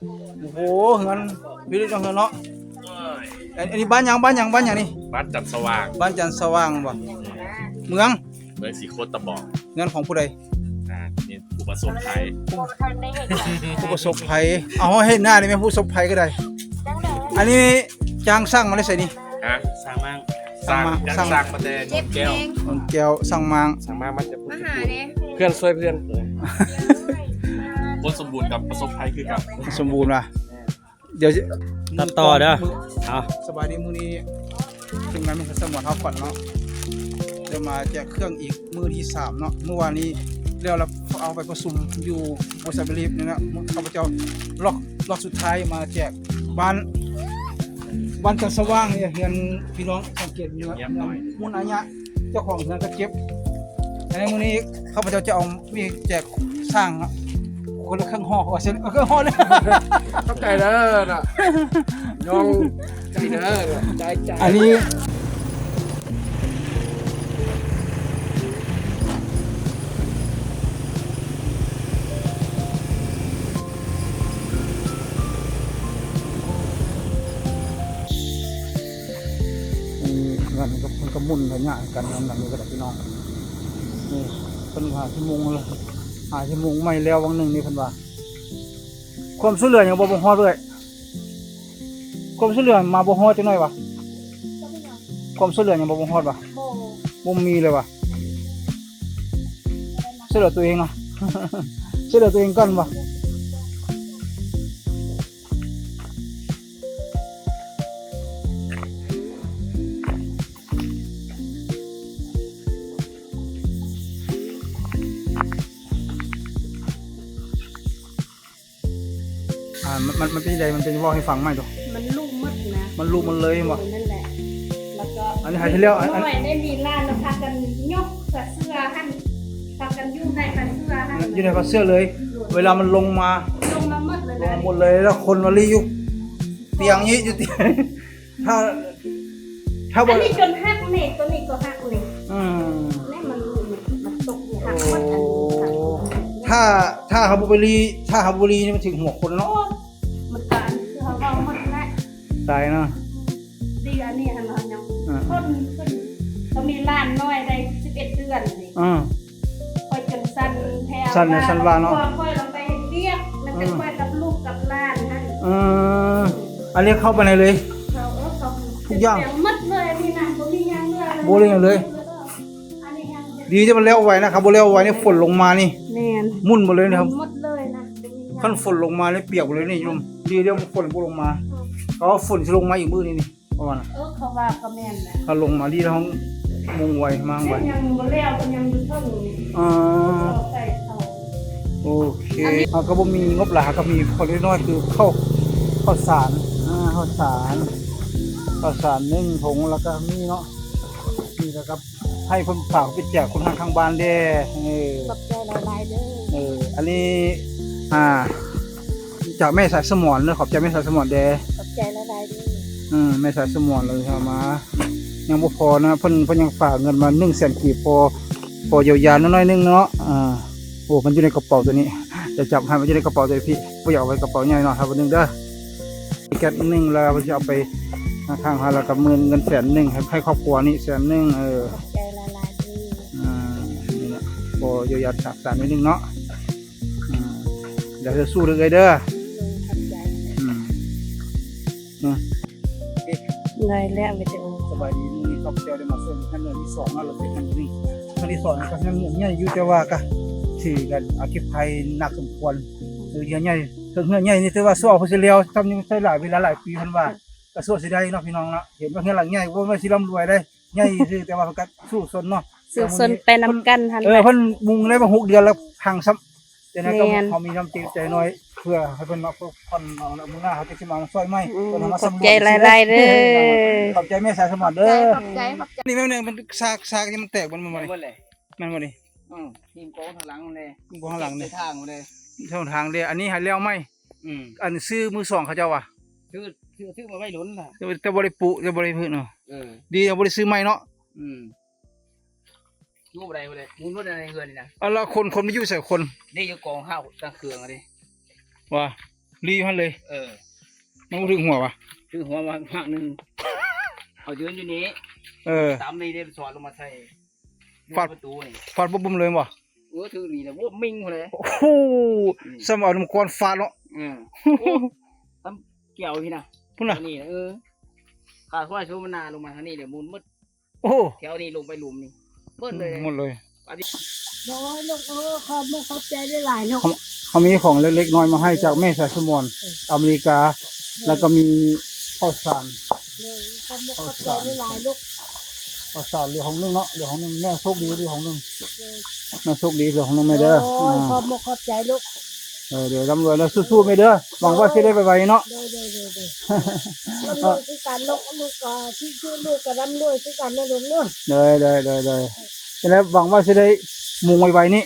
ໂອ້ໂຫ ເຮືອນ ວິວເນາະ ເຮືອນເນາະ. ອັນ ອັນນີ້ບ້ານຫຍັງ ບ້ານຫຍັງ ບ້ານຫຍັງນີ້? ບ້ານຈັນສະຫວ່າງ ບ້ານຈັນສະຫວ່າງບໍ່? ເມືອງ ເມືອງສີໂຄດຕະບອງ. ເຮືອນຂອງຜູ້ໃດ? ອ່າ ມີຜູ້ປະສົບໄພ ຜູ້ປະສົບໄພ. ເອົາ ເຫັນໜ້ານີ້ແມ່ນຜູ້ປະສົບໄພກໍໄດ້. ອັນນີ້ຈ້າງສ້າງມາແຕ່ໃສນີ້? ຮະ? ສ້າງມ້າງ ສ້າງມ້າງ ສ້າງ ສ້າງມາແຕ່ນນແກ້ວ ນນແກ້ວ ສ້າງມ້າງ ສ້າງມ້າງມາຈາກ ມາຫາແດ່ ເພື່ອນຊ່ວຍເພື່ອນ. ຄົນສົມບູນກັບປະສົບໄພຄືກັນ ສົມບູນວ່າ ດຽວຊິ ຕັດຕໍ່ເດີ. ເອົາ ສະບາຍດີ ມື້ນີ້ທີມງານແມ່ນສະໝວນເຮົາກ່ອນເນາະ ຈະມາແຈກເຄື່ອງອີກມື້ທີສາມເນາະ. ມື້ວານນີ້ແລ້ວ ເອົາໄປປະຊຸມຢູ່ບໍລິສັດເບລີຟນີ້ນະ. ຂ້າພະເຈົ້າລັອກ ລັອກສຸດທ້າຍມາແຈກບ້ານ ບ້ານຈັນສະຫວ່າງນີ້ ເຮືອນພີ່ນ້ອງສັງເກດຢູ່ ງຽບໜ້ອຍ ມຸນອາຍະ ເຈົ້າຂອງເຮືອນກໍເຈັບ. ໃນມື້ນີ້ຂ້າພະເຈົ້າຈະເອົາ ມີແຈກສ້າງເນາະ ຄົນລະເຄິ່ງຫໍ່ ເອົາເຊັ່ນ ເອົາເຄິ່ງຫໍ່ເລີຍ. ຂອບໃຈເດີນະ ນ້ອງ ໃຈເດີນະ ໃຈ ໃຈ. ອັນນີ້ ນີ້ ເຮືອນກໍ ເພິ່ນກໍໝຸນໄລຍະກັນນຳນັ້ນນີ້ກໍໄດ້ພີ່ນ້ອງ. ນີ້ເພິ່ນຫາຊິມຸງ ຫາຊິມຸງໃໝ່ແລ້ວຫວ່າງໜຶ່ງນີ້ເພິ່ນວ່າ. ຄວາມຊ່ວຍເຫຼືອຍັງບໍ່ ບໍ່ຮອດເອື້ອຍ? ຄວາມຊ່ວຍເຫຼືອມາບໍ່ຮອດຈັກໜ້ອຍຫວາ? ຄວາມຊ່ວຍເຫຼືອຍັງບໍ່ ບໍ່ຮອດຫວາ? ບໍ່ ບໍ່ມີເລີຍຫວາ? ຊ່ວຍເຫຼືອຕົວເອງເນາະ ຊ່ວຍເຫຼືອຕົວເອງກ່ອນຫວາ? ອ່າ ມັນ ມັນ ມັນເປັນຈັ່ງໃດ? ມັນເປັນ ເວົ້າໃຫ້ຟັງໃໝ່ດູ. ມັນລຸໝົດນະ ມັນລຸໝົດເລີຍແມ່ນບໍ່? ນັ້ນແຫຼະ. ແລ້ວກໍ ອັນນີ້ໃຫ້ທີ່ແລ້ວ ອັນ ອັນນ້ອຍໄດ້ມີຫຼານ ແລ້ວພາກັນຍົກຜ້າເສື້ອຫັ້ນ ພາກັນຢູ່ໃນຜ້າເສື້ອຫັ້ນ ຢູ່ໃນຜ້າເສື້ອເລີຍ. ໂດຍ ເວລາມັນລົງມາ ລົງມາໝົດເລີຍນະ ລົງມາໝົດເລີຍ. ແລ້ວຄົນມາລີ້ຢູ່ຕຽງນີ້ ຢູ່ຕຽງ ຖ້າ ຖ້າບໍ່ ອັນນີ້ຈົນຫັກນີ້ ຕົວນີ້ກໍຫັກນີ້. ອືມ ນີ້ມັນ ມັນຕົກນີ້ຫັກໝົດ. ໂອ້ ອັນນີ້ຫັກ. ຖ້າ ຖ້າເຮົາບໍ່ໄປລີ້ ຖ້າເຮົາບໍ່ລີ້ນີ້ມັນຖືກຫົວຄົນເນາະ. ໂອ້ ມັນຕາຍ ຄືເຮົາເວົ້າໝົດແຫຼະ ຕາຍເນາະ. ດີອັນນີ້ຫັ້ນເນາະ ຍັງ ອ່າ ຄົນ ຄົນກໍມີຫຼານນ້ອຍໄດ້ສິບເອັດເດືອນນີ້. ອ່າ ຂ້ອຍຈົນສັ່ນແທ້ ສັ່ນນະ ສັ່ນວ່າເນາະ. ຂ້ອຍລະໄປເຮັດວຽກ ແລ້ວແຕ່ຂ້ອຍກັບລູກກັບຫຼານຫັ້ນ. ເອີ ອັນນີ້ເຂົ້າໄປໃນເລີຍ ເຂົ້າ ເອີ ເຂົ້າ ທຸກຢ່າງໝົດເລີຍ. ອັນນີ້ນະ ບໍ່ມີຫຍັງເຫຼືອເລີຍ ບໍ່ເຫຼືອຫຍັງເລີຍ. ອັນນີ້ຍັງ ດີທີ່ມັນແລ້ວໄວນະ ຄັນບໍ່ແລ້ວໄວນີ້ຝົນລົງມານີ້ ແມ່ນ ໝຸນໝົດເລີຍນະ ໝຸນໝົດເລີຍນະ. ຄັນຝົນລົງມານີ້ປຽກໝົດເລີຍນີ້ໂຍມ. ດີທີ່ຝົນບໍ່ລົງມາ ເພາະວ່າຝົນຊິລົງມາອີກມື້ນີ້ນີ້. ປະມານ ເອີ ເຂົາວ່າກໍແມ່ນນະ ຖ້າລົງມາດີແລ້ວ ມຸງໄວ້ ມ້າງໄວ້ ຍັງບໍ່ແລ້ວ ເພິ່ນຍັງຢູ່ເທິງນີ້. ອໍ ເຂົາໃສ່ເຂົ້າ. ໂອເຄ ອັນນີ້ ເຮົາກໍບໍ່ມີງົບຫຼາຍ ເຮົາກໍມີພໍເລັກນ້ອຍ ຄືເຂົ້າ ເຂົ້າສານ ອ່າ ເຂົ້າສານ ເຂົ້າສານໜຶ່ງຖົງ ແລ້ວກໍມີເນາະ ມີ ແລ້ວກໍໃຫ້ເພິ່ນຝາກໄປແຈກຄົນທາງຂ້າງບ້ານແດ່. ເອີ ຂອບໃຈຫຼາຍໆເດີ. ເອີ ອັນນີ້ ອ່າ ຈາກແມ່ສາຍສະໝອນເດີ ຂອບໃຈແມ່ສາຍສະໝອນເດີ ຂອບໃຈຫຼາຍໆເດີ. ເອີ ແມ່ສາຍສະໝອນເລີຍເອົາມາ ຍັງບໍ່ພໍນະ ເພິ່ນ ເພິ່ນຍັງຝາກເງິນມາໜຶ່ງແສນກີບ ພໍ ພໍຢຽວຢາໜ້ອຍໆໜຶ່ງເນາະ. ອ່າ ໂອ້ ມັນຢູ່ໃນກະເປົາຕົວນີ້ ຈະຈັບໃຫ້ ມັນຢູ່ໃນກະເປົາຕົວນີ້ພີ່ ບໍ່ຢາກເອົາໄວ້ກະເປົາໃຫຍ່ເນາະ. ຖ້າບໍ່ໜຶ່ງເດີ ແກັດໜຶ່ງ ແລ້ວເພິ່ນຊິເອົາໄປທະນາຄານ ແລ້ວກໍເງິນ ເງິນແສນໜຶ່ງ ໃຫ້ ໃຫ້ຄອບຄົວນີ້ແສນໜຶ່ງ. ເອີ ຂອບໃຈຫຼາຍໆເດີ. ອ່າ ນີ້ລະ ພໍຢຽວຢາສາກສານໜ້ອຍໜຶ່ງເນາະ. ອ່າ ແລ້ວເດີ ສູ້ເດີເອື້ອຍເດີ. ໂດຍ ຂອບໃຈ. ອືມ ນະ ໄດ້ແລ້ວ ວິດີໂອ. ສະບາຍດີ ມື້ນີ້ຂ້າພະເຈົ້າໄດ້ມາຊ່ວຍເຮືອນຫຼັງທີສອງ ແລ້ວເປັນຄັ້ງທີໜຶ່ງ ຄັ້ງທີສອງກໍຍັງໃຫຍ່ຢູ່ ແຕ່ວ່າກໍຖືກັນອາເກັບໄພໜັກສົມຄວນ. ເຮືອນໃຫຍ່ ເຮືອນໃຫຍ່ນີ້ຖືວ່າຊົ່ວເພິ່ນຊິແລ້ວ ຊ້ຳຍັງໃຊ້ຫຼາຍເວລາຫຼາຍປີເພິ່ນວ່າ ກໍຊົ່ວຊິໄດ້ເນາະ ພີ່ນ້ອງເນາະ. ເຫັນວ່າເຮືອນຫຼັງໃຫຍ່ ບໍ່ແມ່ນຊິລ່ຳລວຍເດ້ ໃຫຍ່ຊື່ ແຕ່ວ່າເພິ່ນກໍສູ້ຊົນເນາະ ສູ້ຊົນໄປນຳກັນຫັ້ນ. ເອີ ແຫຼະ ເພິ່ນມຸງໄດ້ມາຫົກເດືອນແລ້ວພັງຊ້ຳ. ຈັ່ງໃດກໍ ແມ່ນ ເຮົາມີນ້ຳຈິດໃຈນ້ອຍ ເພື່ອໃຫ້ເພິ່ນເນາະ ເພື່ອຜ່ອນເອົາ ມື້ໜ້າເຮົາຈະຊິມາຊ່ອຍໃໝ່. ອືມ ເພິ່ນເອົາມາສຳຫຼວດ. ຂອບໃຈຫຼາຍໆເດີ ຂອບໃຈແມ່ສາຍສະໝອນເດີ. ຂອບໃຈ ຂອບໃຈ. ນີ້ແມ່ນ ມັນຊາກ ຊາກນີ້ມັນແຕກເບິດແມ່ນບໍ່ນີ້? ແມ່ນບໍ່ນີ້? ອືມ ຖິ້ມກອງທາງຫຼັງແດ່ ຖິ້ມກອງທາງຫຼັງນີ້ ທາງແດ່ ທາງເດ. ອັນນີ້ໃຫ້ແລ້ວໃໝ່. ອືມ ອັນຊື້ມືສອງເຂົາເຈົ້າວ່າ ຊື້ ຊື້ ຊື້ມາໄວ້ດົນລະ ແຕ່ ແຕ່ບໍ່ໄດ້ປຸ ແຕ່ບໍ່ໄດ້ພືດເນາະ. ເອີ ດີແລ້ວບໍ່ໄດ້ຊື້ໃໝ່ເນາະ. ອືມ ຢູ່ບໍ່ໄດ້ ບໍ່ໄດ້ ໝູນໝົດໃນເຮືອນນີ້ນະ. ເອົາລະ ຄົນ ຄົນໄປຢູ່ໃສ? ຄົນນີ້ຢູ່ກອງເຮົາຕັ້ງເຄື່ອງເດ້ ວ່າ ລີຢູ່ຫັ້ນເລີຍ. ເອີ ມັນບໍ່ຖືກຫົວວະ? ຖືກຫົວມາພາກໜຶ່ງ ເຂົາຢືນຢູ່ນີ້. ເອີ ຕຳນີ້ເດ້ ສອດລົງມາໃສ່ ຟາດ ປະຕູນີ້ ຟາດບຸ້ມໆເລີຍບໍ່? ເອີ ຖືກນີ້ແຫຼະ ໂອ້ ມິງພຸ້ນແຫຼະ. ໂອ້ໂຫ ອືມ ສ່ຳເອົານ້ຳກ້ອນຟາດເນາະ. ເອີ ໂອ້ ຕຳກ່ຽວພີ້ນະ ພຸ້ນນະ ນີ້ນະ. ເອີ ຂາດຫ້ວຍສຸມະນາລົງມາທາງນີ້ເດ ໝຸນໝົດ. ໂອ້ ແຖວນີ້ລົງໄປຫຼຸມນີ້ເບິດເລີຍ ໝົດເລີຍ. ໂອ້ຍ ລູກເອີຍ ຂອບມຸກຂອບໃຈຫຼາຍໆ ລູກ. ເຮົາ ເຮົາມີຂອງເລັກໆນ້ອຍໆມາໃຫ້ຈາກແມ່ສາຍສະໝອນ ເອີ ອາເມລິກາ ເອີ ແລ້ວກໍມີເຂົ້າສານ. ໂດຍ ຂອບມຸກຂອບໃຈຫຼາຍໆ ລູກ. ເຂົ້າສານເຫຼືອຫ້ອງໜຶ່ງເນາະ ເຫຼືອຫ້ອງໜຶ່ງ. ແມ່ໂຊກດີເຫຼືອຫ້ອງໜຶ່ງ. ໂດຍ ແມ່ໂຊກດີເຫຼືອຫ້ອງໜຶ່ງແມ່ເດີ. ໂອ້ຍ ອ່າ ຂອບມຸກຂອບໃຈລູກ. ເອີ ເດີ ລ່ຳລວຍແລ້ວ ສູ້ໆແມ່ເດີ. ໂດຍ ຫວັງວ່າຊິໄດ້ໄວໆເນາະ. ໂດຍໆໆໆ ລ່ຳລວຍຄືກັນລູກ. ລູກກໍສູ້ໆ ລູກກໍລ່ຳລວຍຄືກັນເນາະລູກເນາະ. ໂດຍໆໆໆ ຈັ່ງໃດຫວັງວ່າຊິໄດ້ມຸງໄວໆນີ້.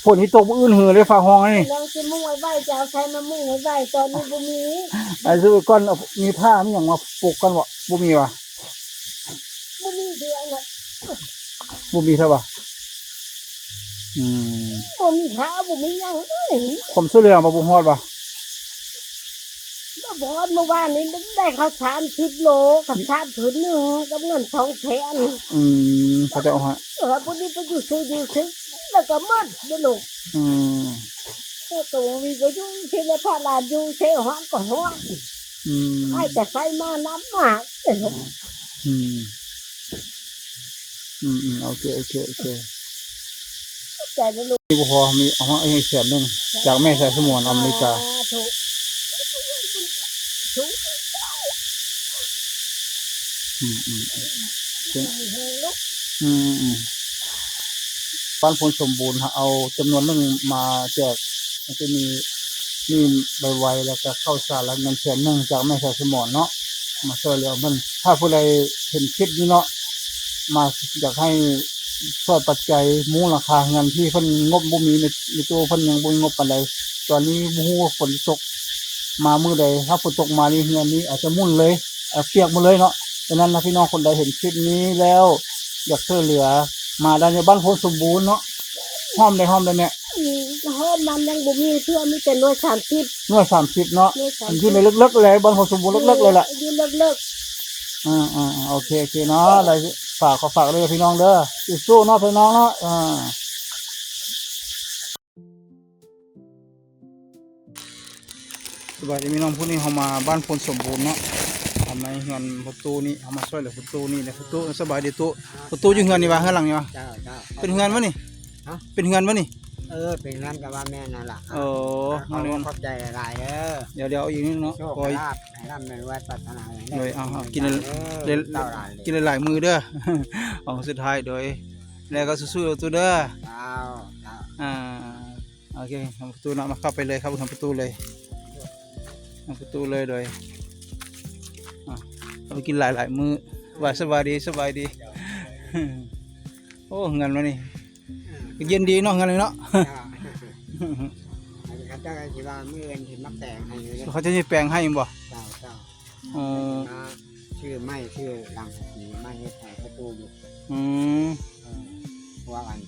ຝົນຊິຕົກມື້ອື່ນເຫີເລີຍ ຟ້າຮ້ອງນີ້. ແລ້ວຊິມຸງໄວໆ ຈະເອົາໃສມາມຸງໄວໆ ຕອນນີ້ບໍ່ມີ. ໄອ້ຊື້ກ່ອນ ເອົາ ມີຜ້າມີຫຍັງມາປົກກ່ອນບໍ່? ບໍ່ມີຫວາ? ບໍ່ມີເທື່ອນະ. ບໍ່ມີເທື່ອຫວາ? ອືມ ບໍ່ມີຜ້າ ບໍ່ມີຫຍັງເລີຍ. ຄວາມຊ່ວຍເຫຼືອມາບໍ່ຮອດຫວາ? ບໍ່ຮອດ. ເມື່ອວານນີ້ໄດ້ເຂົ້າສາມສິບໂລ ກັບສາມຖົງໜຶ່ງ ກັບເງິນສອງແສນ. ອືມ ເຂົາເຈົ້າໃຫ້. ເອີ ຜູ້ນີ້ໄປຢູ່ເຊ ຢູ່ເຊ ແລ້ວກໍໝົດເດ້ລູກ. ອືມ ເອີ ກໍບໍ່ມີ ກໍຢູ່ເຊ ແລ້ວພາຫຼານຢູ່ເຊ ຮ້ອນກໍຮ້ອນ. ອືມ ໃຫ້ແຕ່ໄຟມານຳມາເດ້ລູກ. ອືມ ອືມໆ ໂອເຄ ໂອເຄ ໂອເຄ. ຂອບໃຈນະລູກ. ມີບໍ່ພໍ ມີ ເອົາມາໃຫ້ແສນໜຶ່ງ ຈາກແມ່ສາຍສະໝວນອາເມລິກາ. ສາທຸ ສາທຸ. ອືມໆ ອືມ ອືມ ບ້ານໂພນສົມບູນ ເອົາຈຳນວນໜຶ່ງມາແຈກ ມັນຈະມີ ມີໃບໄວ ແລ້ວກະເຂົ້າສານ ແລະ ເງິນແສນໜຶ່ງຈາກແມ່ສາຍສະໝອນເນາະ ມາຊ່ວຍເຫຼືອເພິ່ນ. ຖ້າຜູ້ໃດເຫັນຄລິບນີ້ເນາະ ມາ ຢາກໃຫ້ຊ່ວຍປັດໄຈມຸງຫຼັງຄາເຮືອນທີ່ເພິ່ນງົບບໍ່ມີ ໃນ ໃນໂຕເພິ່ນຍັງບໍ່ມີງົບປານໃດ. ຕອນນີ້ບໍ່ຮູ້ວ່າຝົນຊິຕົກມາມື້ໃດ ຖ້າຝົນຕົກມານີ້ເຮືອນນີ້ອາດຈະໝຸ່ນເລີຍ ເອີ ປຽກໝົດເລີຍເນາະ. ສະນັ້ນ ຖ້າພີ່ນ້ອງຄົນໃດເຫັນຄລິບນີ້ແລ້ວ ຢາກຊ່ວຍເຫຼືອ ມາໄດ້ຢູ່ບ້ານໂພນສົມບູນເນາະ. ຫ້ອມໄດ້ ຫ້ອມໄດ້ແມ່? ອືມ ຫ້ອມມັນຍັງບໍ່ມີເທື່ອ ມີແຕ່ໜ່ວຍສາມສິບ. ໜ່ວຍສາມສິບເນາະ. ໜ່ວຍສາມສິບ ຢູ່ໃນເລິກໆເລີຍ ບ້ານໂພນສົມບູນເລິກໆເລີຍແຫຼະ. ຢູ່ເລິກໆ. ອ່າໆ ໂອເຄ ໂອເຄເນາະ. ໄດ້ຝາກ ຂໍຝາກເລີຍພີ່ນ້ອງເດີ ສູ້ໆເນາະ ພີ່ນ້ອງເນາະ. ອ່າ ສະບາຍດີພີ່ນ້ອງ. ມື້ນີ້ເຮົາມາບ້ານໂພນສົມບູນເນາະ ເຮົາມາເຮືອນພໍ່ຕູ້ນີ້ ເຮົາມາຊ່ວຍເຫຼືອພໍ່ຕູ້ນີ້ແຫຼະ. ພໍ່ຕູ້ ສະບາຍດີຕູ້. ພໍ່ຕູ້ຢູ່ເຮືອນນີ້ຫວາ? ເຮືອນຫຼັງນີ້ຫວາ? ເຈົ້າ ເຈົ້າ. ເປັນເຮືອນບໍ່ນີ້? ຮະ? ເປັນເຮືອນບໍ່ນີ້? ເອີ ເປັນເຮືອນກໍວ່າແມ່ນນັ້ນລະ. ໂອ້ ເອີ ຂອບຄຸນຂອບໃຈຫຼາຍໆເດີ. ດຽວໆ ອີກນິດເນາະ. ໂຊກລາບ ໃຫ້ລ່ຳໃຫ້ລວຍ ປາດຖະໜາຫຍັງ ໂດຍ ເອົາ ເອົາ ກິນ ເອີ ກິນຫຼາຍໆມື້ເດີ. ຂອງສຸດທ້າຍ ໂດຍ ແລ້ວກໍສູ້ໆ ຕູ້ເດີ. ເຈົ້າ ເຈົ້າ. ອ່າ ໂອເຄ ປະຕູເນາະ ມາເຂົ້າໄປເລີຍ ເຂົ້າໄປທາງປະຕູເລີຍ ທາງປະຕູເລີຍ. ໂດຍ ອ່າ ເອົາໄປກິນຫຼາຍໆມື້. ວ່າສະບາຍດີ ສະບາຍດີ. ໂອ້ ເຮືອນວະນີ້ ເຢັນດີເນາະ ເຮືອນນີ້ເນາະ. ເຂົາເຈົ້າຊິວ່າມື້ອື່ນຊິມາແປງໃຫ້ຢູ່ເດ້. ເຂົາເຈົ້າຊິແປງໃຫ້ແມ່ນບໍ່? ເຈົ້າ ເຈົ້າ. ອໍ ມາຊື້ໄມ້ຊື້ສັງກະສີມາເຮັດໃຫ້ປະຕູຢູ່. ອືມ ເອີ ພວກອັນ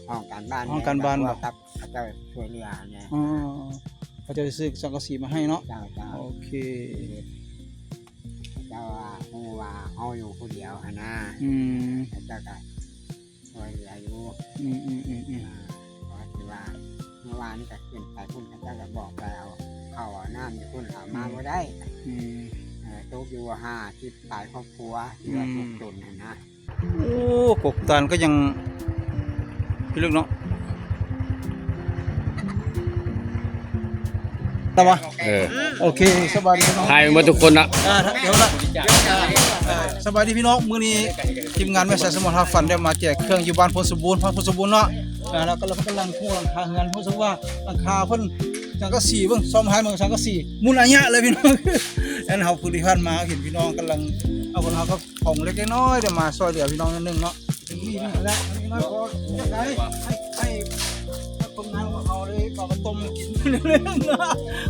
ຫ້ອງການບ້ານ ຫ້ອງການບ້ານບໍ່? ກັບເຂົາເຈົ້າຊ່ວຍເຫຼືອແດ່. ອໍ ເຂົາເຈົ້າຊິຊື້ສັງກະສີມາໃຫ້ເນາະ. ເຈົ້າ ເຈົ້າ. ໂອເຄ ເຂົາເຈົ້າວ່າ ຮູ້ວ່າເຮົາຢູ່ຜູ້ດຽວຫັ້ນນາ. ອືມ ເຂົາເຈົ້າກໍ ຊ່ວຍເຫຼືອຢູ່. ອືມໆໆໆ ອ່າ ກໍຄືວ່າ ເມື່ອວານນີ້ກໍຂຶ້ນໄປພຸ້ນ ເຂົາເຈົ້າກໍບອກໄປເອົາເຂົ້າເອົານ້ຳຢູ່ພຸ້ນ ເອົາມາ ອືມ ບໍ່ໄດ້. ອືມ ເອີ ຕົກຢູ່ຫ້າສິບປາຍຄອບຄົວທີ່ວ່າ ອືມ ທຸກຈົນຫັ້ນນະ. ໂອ້ ກົກຕານກໍຍັງ ພິລຶກເນາະ. ຕາມາ ເອີ ໂອເຄ ສະບາຍດີເນາະ ຖ່າຍໝົດທຸກຄົນນະ. ອ່າ ດຽວລະ ເອີ ສະບາຍດີພີ່ນ້ອງ. ມື້ນີ້ທີມງານແມ່ສາຍສະໝອນຫາຝັນໄດ້ມາແຈກເຄື່ອງຢູ່ບ້ານໂພນສົມບູນ ບ້ານໂພນສົມບູນເນາະ. ອ່າ ແລ້ວກໍເຮົາກຳລັງໂຄງຫຼັງຄາເຮືອນ ຮູ້ສຶກວ່າຫຼັງຄາເພິ່ນສັງກະສີ ເບິ່ງ ຊອມໃຫ້ເບິ່ງສັງກະສີ ໝຸ່ນອາຍະເລີຍພີ່ນ້ອງ. ອັນເຮົາຜູ້ທີ່ຜ່ານມາເຫັນພີ່ນ້ອງກຳລັງເອົາ ເຮົາກໍ ຂອງເລັກຂອງນ້ອຍໄດ້ມາຊ່ວຍເຫຼືອພີ່ນ້ອງໜ້ອຍໜຶ່ງເນາະ. ນີ້ແຫຼະ ນີ້ມາຂໍຈັກໄດ້ໃຫ້ ໃຫ້ຄົນງານຂອງເຮົາໄດ້ເອົາມາຕົ້ມກິນ.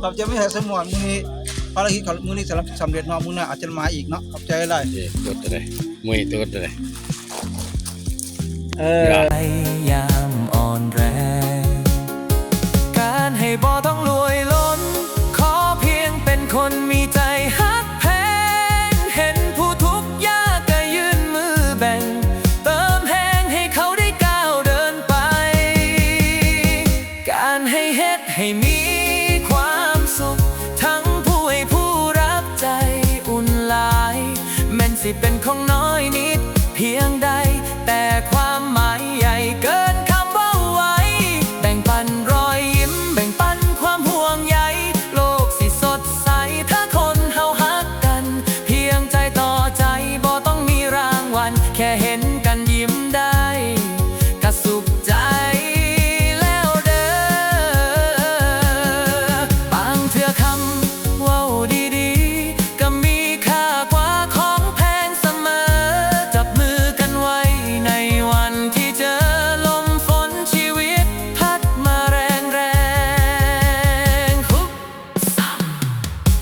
ຂອບໃຈແມ່ສາຍສະໝວນ ມື້ນີ້ພາລະກິດຂອງມື້ນີ້ສຳເລັດເນາະ. ມື້ໜ້າອາດຈະມາອີກເນາະ. ຂອບໃຈຫຼາຍ. ເອີ ຕົວໃດ ມື້ຕົວໃດ ເອີ ຍາມອ່ອນແຮງ ການໃຫ້ບໍ່ຕ້ອງລວຍລົ້ນ. ເປັນຂອງນ້ອຍນິດພຽງໃດ